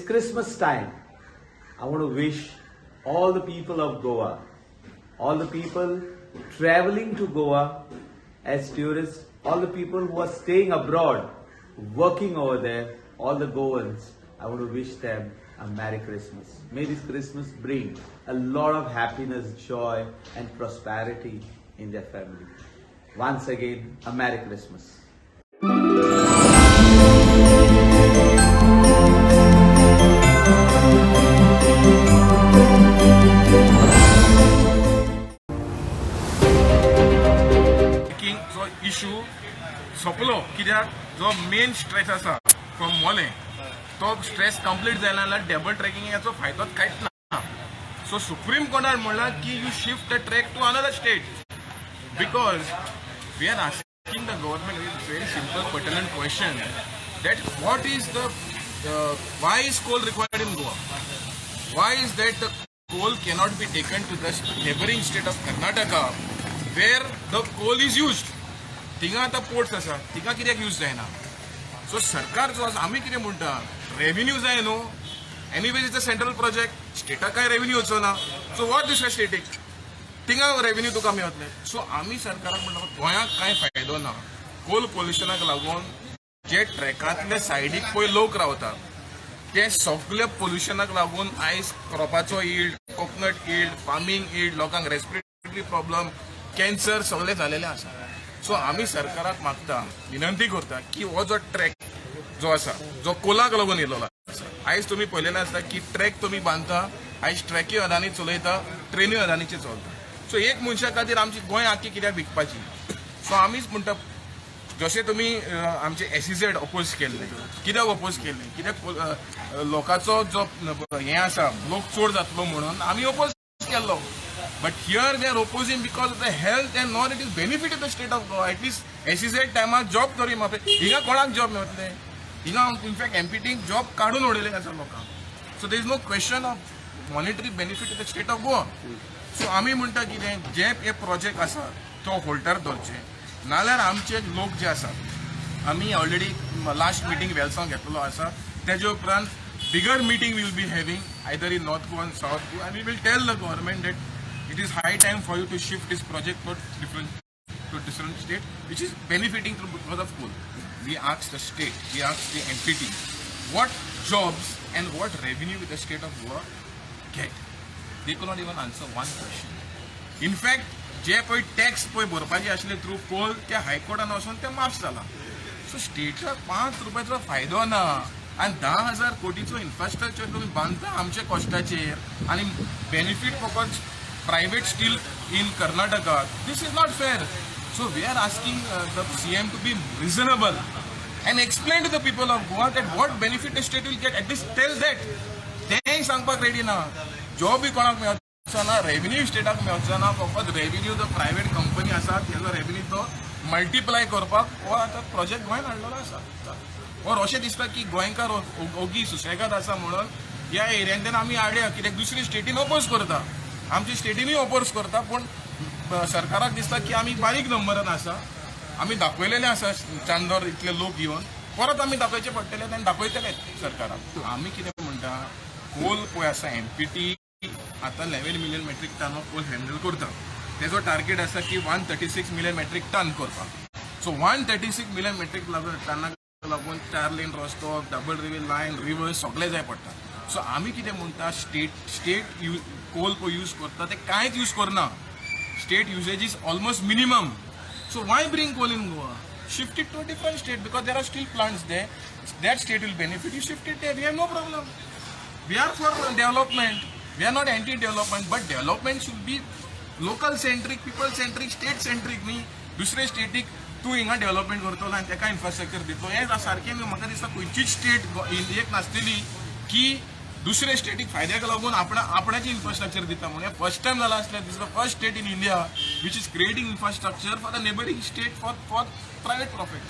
Christmas time. I want to wish all the people of Goa, all the people traveling to Goa as tourists, all the people who are staying abroad, working over there, all the Goans, I want to wish them a Merry Christmas. May this Christmas bring a lot of happiness, joy, and prosperity in their family. Once again, a Merry Christmas. ट्रॅकिंगचो issue सोंपलो, कित्याक जो main stress आसा from मोलें, तो stress complete जायना जाल्यार double ट्रॅकिंगाचो फायदोच कांयच ना. So supreme कोर्टान म्हणलां की you shift the track to another state, because we are asking the government with very simple pertinent question that what is the why is coal required in Goa? Why is that the coal cannot be taken to the neighboring state of Karnataka, where the coal is used? थिंगा आतां ports आसा, थिंगा कित्याक use जायना? So सरकार जो आसा, आमी कितें म्हणटा, रेव्हेन्यू जाय न्हू. Anyways, it's a central project. स्टेटाक कांय रेव्हेन्यू वचो ना. सो what दुसऱ्या स्टेटीक थिंगा रेव्हेन्यू तुका मेळतले. सो आमी सरकाराक म्हणटा, गोंयाक कांय फायदो ना. कोल पोल्युशनाक लागून जे ट्रॅकांतले सायडीक पळय लोक रावता, ते सगळे पोल्युशनाक लागून आयज क्रॉपाचो yield, coconut yield, farming yield, लोकांक रेस्पिरेटरी प्रॉब्लम, कॅन्सर सगळे जालेले आसा. सो आमी सरकाराक मागता, विनंती करता की हो जो ट्रॅक जो आसा, जो कोलाक लागून येयलेलो आसा, आयज तुमी पळयलेलें आसता की ट्रॅक तुमी बांदता, आयज ट्रॅकय अदानी चलयता, ट्रेनूय अदानीचे चलता. सो एक मनशा खातीर आमची गोंय आख्खी कित्याक विकपाची? सो आमीच म्हणटा, जशें तुमी आमचे एसईझेड अपोज केल्ले, कित्याक अपोज केल्ले? कित्याक लोकांचो जो हें आसा, लोक चड जातलो म्हणून आमी अपोज केल्लो. But here they are opposing because of the health and not it is benefit the state of Goa. At least SEZ टायमार जॉब तरी मापे. हिंगा कोणाक जॉब मेळटले? हिंगा इनफॅक्ट एमपीटीक जॉब काडून उडयले आसा लोकांक. So there is no question of monetary benefit to the state of Goa. So आमी म्हणटा कितें, जे हे प्रोजेक्ट आसा तो होल्डर दवरचे, नाल्यार आमचे लोक जे आसात, आमी ऑलरेडी लास्ट मिटींग वेलसांव घेतलेलो आसा. तेजे उपरांत bigger meeting we'll be having either in North Goa and South Goa, and we will tell the government that it is high time for you to shift this project to different state which is benefiting through because of coal. We ask the state, we ask the MPT, what jobs and what revenue will the state of Goa get? They could not even answer one question. In fact, जे पळय tax पळय भरपाचे आशिल्ले through कोल, ते हायकोर्टान वचून ते माफ जाला. So स्टेटाक 5 रुपयाचो फायदो ना आनी 10,000 कोटीचो इन्फ्रास्ट्रक्चर तुमी बांदता आमच्या कॉस्टाचेर आनी बेनिफीट फकत private steel in Karnataka. This is not fair. So we are asking the CM to be reasonable and explain to the people of Goa that what benefit the state will get. At least tell that. तेंय सांगपाक ready ना. Job बी कोणाक मेळचो ना, revenue स्टेटाक मेळचो ना. फकत revenue जो प्रायव्हेट कंपनी आसा, तेजो रेव्हेन्यू तो मल्टिप्लाय करपाक हो आतां प्रोजेक्ट गोंयान हाडलेलो आसा. और अशें दिसता की गोंयकार ओगी सुसेगाद आसा म्हणून ह्या एरियांतल्यान आमी हाडया, कित्याक दुसरी स्टेटीन अपोज करता, आमच्या स्टेटीनूय अपोज करता. पूण सरकाराक दिसता की आमी बारीक नंबरान आसा. आमी दाखयलेले आसा चांदोर इतले लोक येवन, परत आमी दाखयचे पडटले आनी दाखयतले सरकाराक. आमी कितें म्हणटा, कोल पळय आसा, एमपीटी आतां 11 million metric ton of coal handle करता. तेजो टार्गेट आसा की 136 million metric ton करपाक. So 136 million metric टनाक लागून चार लेन रस्तो, डबल रिव्हर लायन, रिवर्स सगळे जाय पडटा. सो आमी कितें म्हणटा, स्टेट you कोल पळय यूज करता, ते कांयच यूज करना. State usage is almost minimum. So why bring coal in Goa? Shift it to a different state, because there are steel plants there. That state will benefit. You shift it there. We have no problem. We are for development. We are not anti-development, but development should be local centric, people centric, state centric. न्ही दुसरे static तूं हिंगा development करतलो आनी तेका infrastructure दितलो, हें सारकें न्हू. म्हाका दिसता खंयचीच स्टेट इंडियेक नासतली की दुसरे स्टेटीक फायद्याक लागून आपणा आपणाचें इन्फ्रास्ट्रक्चर दिता म्हणून. फर्स्ट टायम जाला आसलें, this the first state in India which is creating infrastructure for the neighbouring state for private profit.